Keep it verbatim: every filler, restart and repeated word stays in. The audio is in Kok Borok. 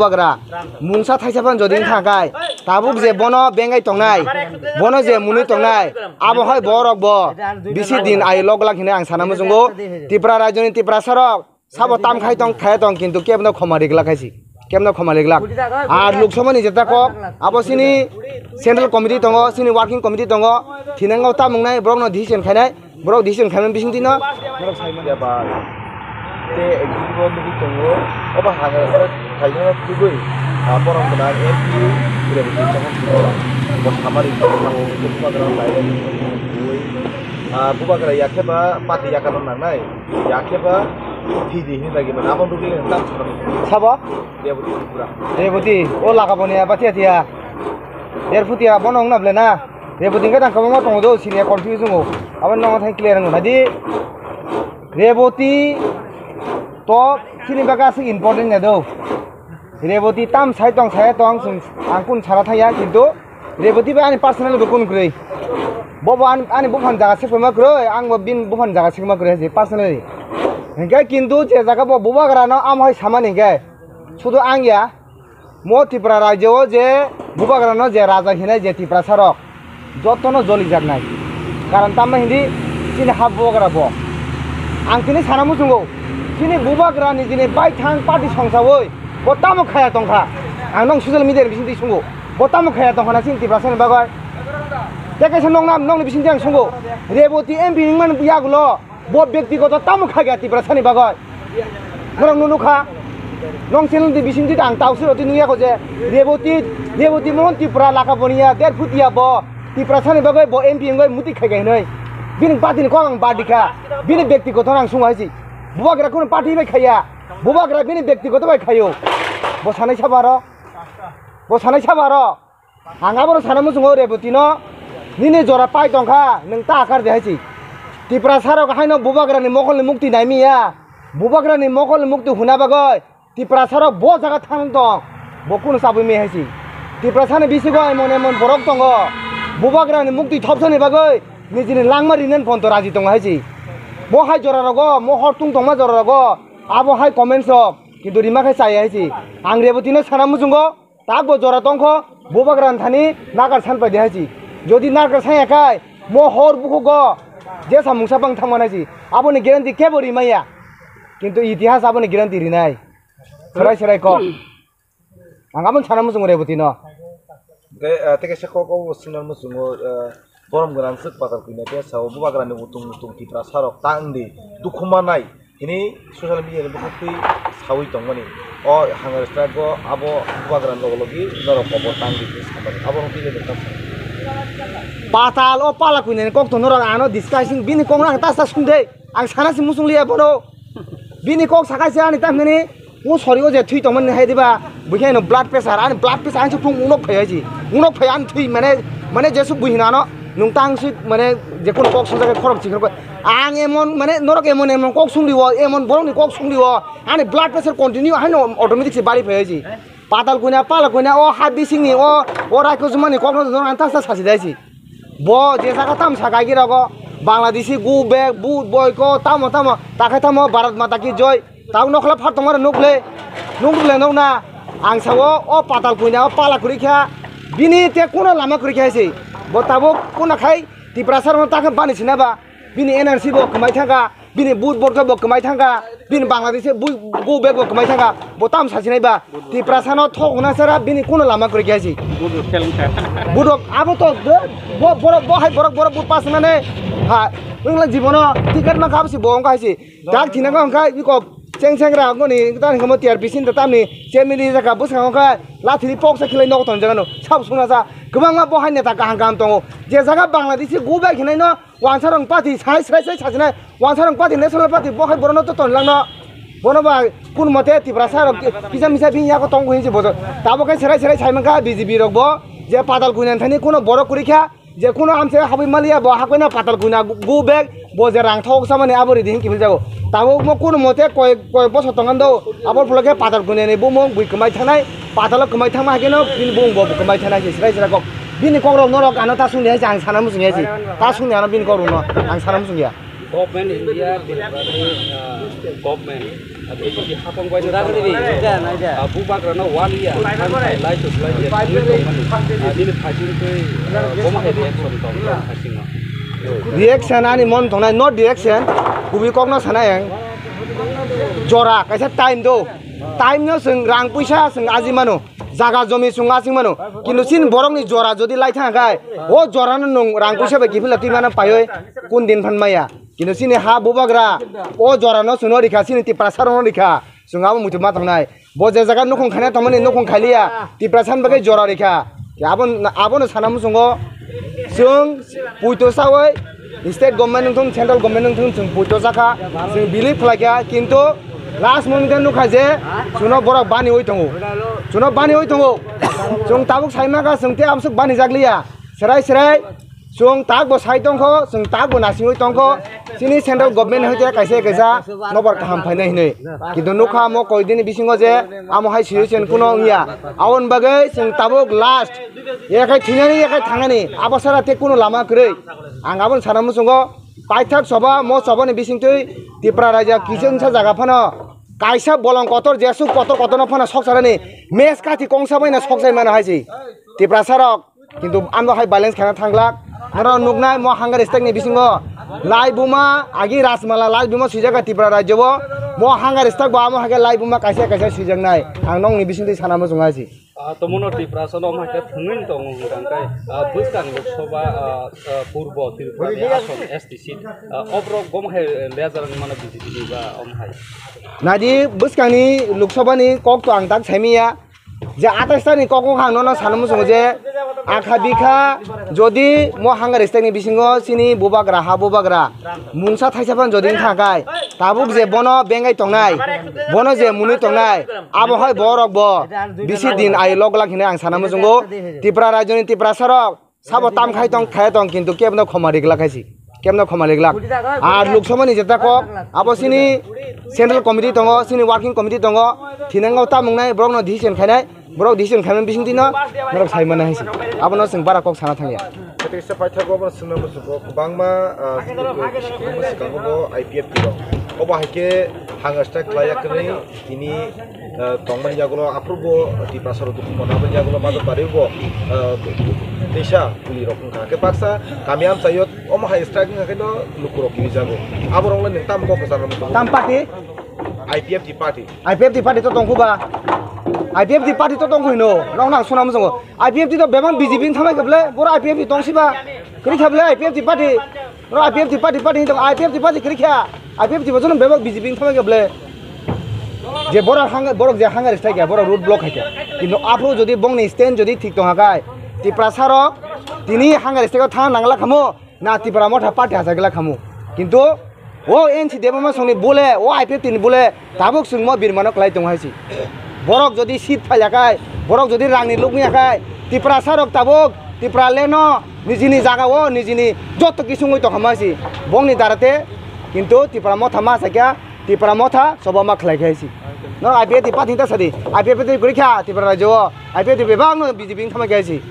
Bubagra mungsa thaisa phan jodi wngkha kai, tabuk je bono bengai tongnai, bono je munui tongnai, abo hai borok bo bisi din ai lok lak hinwi ang sana muchungo. Tipra rajyoni Tiprasa rok sabo tam khai tong, khai tong, kintu kebno khoma riglak hai si, kebno khoma riglak. Ar Lok Sabhani jeta kok, abo sini central committee tongo, sini working committee tongo, thinango tam wngnai, borokno decision khainai. Borok decision khaimani bisingtwi no, borok saimani. Ya ba, te executive o nugwi tongo, obo hangno khaina tubui, ah, borok gwnang M P Reboti chakma songwrok bo samani tongmani tubuma gwnang lairok tubui, ah, bubagra yakhe ba party yakano nangnai, yakhe ba thidi hinwi lagi mano, abo nugwi tam sakno. Sabo? Reboti Tripura. Reboti, o laka boni ya, bathia thia. Derphutia bono wngna ble na. Reboti hwnkhe tang kwbangma tongo do, sini confuse wngo. Abo nokno thang clear wngo. Nadi Reboti to chini bagwi aswk important ya do. Reboti tam sai tong, sai tong, chwng, ang kun sara thangya, kintu Reboti bai ani personal bo kun kwrwi. Bobo ani, ani buphang jaga sekma kwrwi, ang bo bin buphang jaga sekma kwrwi hai se personally. Hwnkhe kintu je jaga bo bubagrano amo hai samani hwnkhe sudu ang ya. Mo Tripura rajyo o je bubagrano je raja hinai je Tiprasa rok jotono jolijaknai. Karon tamo hindi chini ha bubagra bo. Ang tini sana muchungo, chini bubagra ni jini baithang party songsawi bo tamo khaya tongkha. Ang nong social media ni bisingtwi sungo, bo tamo khaya tongkha na chini Tiprasa ni bagwi. Tei kaisa nong nam, nongni bisingtwi ang sungo, Reboti M P wngmani yagulo bo byaktigoto tamo khaiga Tiprasa ni bagwi. Norok no nukha, nong channel di bisingtwi ang tausi roti nukya ko je Reboti, Reboti Mohon Tripura laka boniya, der phutia bo Tiprasa ni bagwi bo M P wngwi muti khaiga hinwi. Bini party ni kok ang badikha, bini byaktigoto ang sungo hai si. Bubagra kuno party bai khaiya, bubagra bini byaktigoto bai khaio. Bo sanai sabaro, bo sanai sabaro. Ang abono sana muchungo Reboti no, nini jora pai tongkha, nwng ta akar de hai si. Tiprasa rok haino bubagra ni mokol ni mukti naimi ya. Bubagra ni mokol ni mukti huna bagwi Tiprasa rok bo jaga thang tong, bo kuno chabwi mi hai si. Tiprasa ni bisingo emon emon borok tongo, bubagra ni mukti thopsani bagwi nijini langma rinen ponto raji tongo hai si. Bo hai jora rogo, mo hor tung tongma jora rogo, abo hai comments rok kintu rima khe chaya hai si. Ang Reboti no sana muchungo, tak bo jora tongkho, bubagra ni thani nakar san pai de hai si. Jodi nakar san ya kai, mo hor bukhugo jesa mungsa bang thangma nai si. Aboni guarantee kebo rimaya. Kintu itihas aboni guarantee rinai. Serai serai kok. Ang aboni sana muchungo Reboti no. Tei, ah, tei kaisa kok o sinar muchungo, ah, borom gwnang swk patal kwina tei sao bubagra ni utung utung Tiprasa rok tang di dukhu manai. Hini social media ni bukhuk twi sawi tongmani. O hunger strike o abo bubagra logo logi norok kobo tang di hinwi samani. Abo rok twi le nokha. Patal o pala kwina ni kok to norok ano discussing bini kok no ang ta sa sung de. Ang sana se muchung liya bono. Bini kok sakai se ani tam hini. O sorry o je thwi tongmani hai diba. Buikhe no blood pressure ani blood pressure ani phung unok phai hai si. Unok phai ani thwi mane mane jesu buhina no. Nung tang si mane je kono kok sung jaga khorok chikon ko. Ang emon mane norok emon emon kok sung diwo emon borok ni kok sung diwo. Ani blood pressure continue hai no automatic se bari phai hai si. Patal kuina, pala kuina, o ha bisingni, o, o raikho jumani kokno jora ang tasa sasi dai si. Bo je jaga tam sa gaigi rogo, Bangladeshi go back, but boy ko, tamo tamo, takhai tamo, Bharat Mata ki joy. Tao nokla phat tongmara nukle, nukle nokna. Ang sao, o patal kuina, o pala kuri kha, bini te kuno lama kuri kha si. Bo tabuk kuno khai, Tiprasa rokno takhe bani sinaba, bini N R C bo kwmai thangkha. Bini but borok bo kwmai thangkha, bini Bangladesh bu go back bo kwmai thangkha, bo tam sasinai ba, Tiprasa no thok hwnna sara bini kuno lama kwrwi khe si. Budok abo to bo borok bo hai borok borok but pass nane ha wngla jibono ticket ma kha si bo wngkha hai si. Dak thina wngkha iko cheng cheng ra ngoni ta ni kamo T R P sin ta tamni chemili jaka bwskango kha lathiri poksa khilai nogo ton jaga no sab suna sa kwbangma bo hai neta kaham kaham tongo je jaga Bangladesh go back hinai no Wansarong party sai srai srai sajinai, Wansarong party national party bo hai borokno to tonlangno. Bono ba kun mote Tiprasa rok kisa misa bini yago tongo hinsi bojo. Tabo khe srai srai sai mankha B J P rok bo je patal kuina thani kuno borok kwrwi kha, je kuno amse habwi maliya bo hakoina patal kuina go back bo je rang thok samani abo ridi hin kiphil jago. Tabo mo kun mote koi koi bosor tongando abo phulo khe patal kuina ni bumung bui kwmai thanai, patalo kwmai thangma hai khe no bini bumung bo kwmai thanai se srai srai kok. Bini kok rok norok ano ta sungdi hai se ang sana muchung ya se. Ta sungdi ano bini kok rok no ang sana muchung ya. Government India, Tripura ni, ah, government, ah, B J P hapang bai no tamo, ah, bubagra no one year, thank you, lai to lai je, thank you, tongmani. Ah, nini phasing twi, ah, bomo hai reaction tong, tong phasing no. Reaction ani mon tongnai, not reaction, kubui kok no sana yang. Jora, kaisa time do. Time no chwng rang puisa chwng aji mano. Jaga jomi chwng asing mano. Kintu chini borok ni jora jodi lai thang khai, o jora no nwng rang puisa bai kiphila twi mano paioi kun din phan maya. Kintu chini ha bubagra o jora no chwng no rikha, chini Tiprasa rok no rikha. Chwng abo muitu ma tongnai. Bo je jaga nukhung khaina tongmani nukhung khailiya, Tiprasa ni bagwi jora rikha. Abo, abo no sana muchungo chwng puito sawi state government wngthung, central government wngthung, chwng puito sakha, chwng believe khlaikha, kintu last moment o nukha je chwngno borok baniwi tongo, chwngno baniwi tongo. Chwng tabuk saimankha, chwng tei amsuk banijakliya, serai serai chwng takbo sai tongkho, chwng takbo nasingwi tongkho, chini central government hai tei kaisa kaisa nokbar kaham phainai hinwi. Kintu nukha mo koidini bisingo je amo hai situation kuno wngya, aboni bagwi chwng tabuk last yakhai thwinani yakhai thangnani abo sara tei kuno lama kwrwi. Ang aboni sana muchungo paithak soba mo sobani bisingtwi Tipra raja kichengsa jaga phano kaisa bolong kotor jesuk kotor kotorno phano sokcharani mes kathi kongsa baino sokchai mano hai se Tiprasa rok. Kintu amo hai balance khana thanglak. Norok nuknai mo hunger strike ni bisingo lai buma agi Rajmala lai buma swijak Tipra rajyo bo mo hunger strike bo amo hai khe lai buma kaisa kaisa swijaknai. Ang nokni bisingtwi sana muchungo hai se. Ah, tomono Tiprasa no omo hai khe thwngwi tongo hwnkha khe, ah, bwskang Lok Sabha, ah, ah, Purbo Tripura ni asong S T seat, ah, oborok omo hai lejar wngmano B J P ni ba omo hai. Naidi bwskangni Lok Sabha ni kok to ang tak saimiya je atais ta ni kok wngkha ang nono sana muchungo je akha bikha jodi mo hunger strike ni bisingo chini bubagra ha bubagra mungsa thaisa phano jodi wngkha khe tabuk je bono bengai tongnai, bono je mwnwi tongnai, abo hai borok bo bisi din ayo lok glak hinwi ang sana muchungo. Tripura rajyoni Tiprasa rok sabo tam khai tong, khai tong, kintu kebno khoma riglak hai si, kebno khoma riglak. Ar Lok Sabha ni jeta kok abo chini central committee tongo, chini working committee tongo, thinango tam wngnai borokno decision khainai. Borok decision khaimani bisingtwi no norok sai mano hai se. Abono chwng bara kok sana thangya. Kaisa paithago abono swngna muchungo kwbangma, ah, bisi kwbangma swkango bo I P F T rok. Obo hai khe hunger strike khlai ya kwrwi tini, ah, tongmani yagulo aphuru bo Tiprasa rok dukhu mona aboni yagulo Majapari bo, ah, teisa kuli rok wngkha. Khe baksa kami amchaio omo hai strike wngkha khe no lukurok kirijago. Aborok le nwng tamo kok kwchar muchungo? Tam party? I P F T party. I P F T party to tongkhu ba. I P F T party to tongkhu hino. Nong nang suna muchungo. I P F T to bebak B J P ni thamai khe ble. Boro I P F T tong siba. Kri khe ble I P F T party. Boro I P F T party party to I P F T party kri khe. I P F T bo jono bebak B J P ni thamai khe ble. Je boro hang, boro je hunger strike ya, boro road block hai khe. Kintu aphuru jodi bongni stand jodi thik tong hakai. Tiprasa rok tini hunger strike o thang nangla khamo. Na Tipra Motha party hachagila khamu. Kintu o N C Debbarma songni bole, o I P F T ni bole, tabuk chwngmo birmano kwlai tongo hai si. Borok jodi seat phaila khai, borok jodi rangni lukni akhai, Tiprasa rok tabuk Tipra leno nijini jaga o nijini joto kisungwi tongkha hai si. Bongni darate kintu Tipra Motha ma sakya, Tipra Motha sobo ma khlai khai si. No I P F T party ta sadi, I P F T guri kha Tipra rajyo o, I P F T bebak no B J P ni thama khai si.